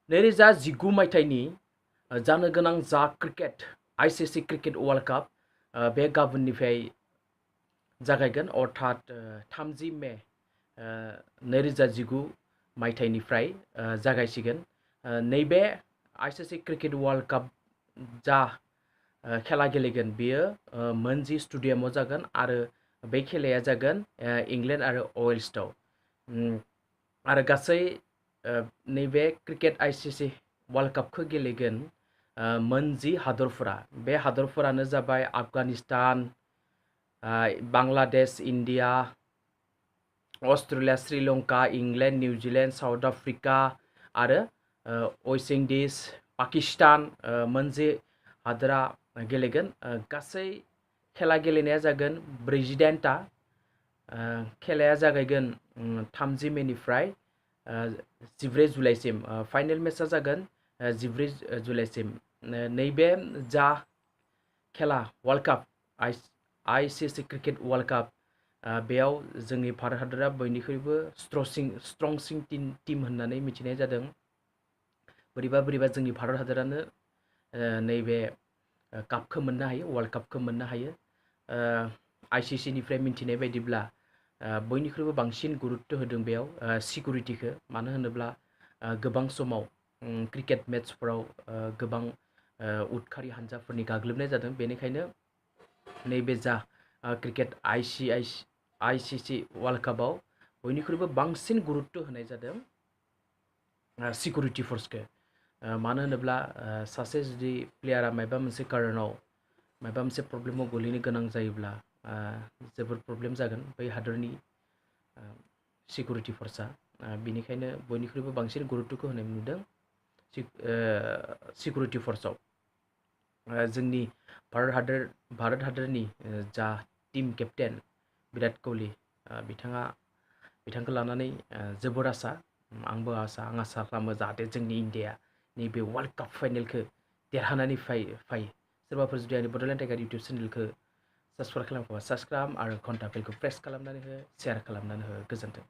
2019 मायथाइनि जानो गोनां जा cricket ICC cricket world cup बे गाबोननिफ्राय जागायगोन अर्थात 30 मे 2019 मायथाइनिफ्राय जागायसिगोन नैबे ICC क्रिकेट वर्ल्ड कप जा खेला गेलेगोन बेयो मोनजि स्टेडियामाव जागोन आरो बे खेलाया जागोन इंलेन्ड आरो वेल्सआव आरो गासै नैबे क्रिकेट ICC वर्ल्ड कपखौ गेलेगोन मोनजि हादरफोरा बे हादरफोरानो जाबाय Afghanistan Bangladesh India Australia Sri Lanka England New Zealand South Africa आरो वेस्ट इंडिज पाकिस्तान मोनजि हादरा गेलेगोन गासै खेला गेलेनाया जागोन 48टा खेलाया जागायगोन 30 मेनिफ्राय 14 जुलाइसिम फाइनल मेचआ जागोन 14 जुलाइसिम नैबे जा खेला world cup ICC cricket world cup बेयाव जोंनि भारत हादरा बयनिख्रुइबो स्ट्रंसिन टीम होननानै मिथिनाय जादों बोरैबा जोंनि भारत हादरानो नैबे कापखौ मोननो हायो वर्ल्ड कपखौ मोननो हायो ICC निफ्राय मिथिनाय बायदिब्ला बयनिख्रुइबो बांसिन गुरुत्व होदों बेयाव सिकिउरिटिखौ मानो होनोब्ला गोबां समाव क्रिकेट मेचफोराव गोबां उदखारि हानजाफोरनि गाग्लोबनाय जादों बेनिखायनो नैबे जा क्रिकेट ICC वर्ल्ड कपआव बयनिख्रुइबो बांसिन गुरुत्व होनाय जादों सिकिउरिटि फोर्सखौ मानो होनोब्ला सासे जुदि प्लेयारा माबा मोनसे कारनाव माबा मोनसे प्रब्लेमाव गोलैनो गोनां जायोब्ला जोबोर प्रब्लेम जागोन बै हादरनि सिकिउरिटि फोर्सआ बेनिखायनो बयनिख्रुइबो बांसिन गुरुत्वखौ होनाय नुदों सिकिउरिटि फोर्सआव जोंनि भारत हादरनि जा टीम केप्टेन विराट kohli बिथांखौ लानानै जोबोर आसा आंबो आं आसा खालामो जाहाथे जोंनि इन्डियाया नैबे वर्ल्ड कप फाइनेलखौ देरहानानै फायो सोरबाफोर जुदि आंनि बड'लेण्ड टाइगार इउटुब चेनेलखौ साबस्क्राइब खालामाखैबा साबस्क्राइब आरो घन्टा बेलखौ प्रेस खालामनानै हो शेयार खालामनानै हो गोजोन्थों।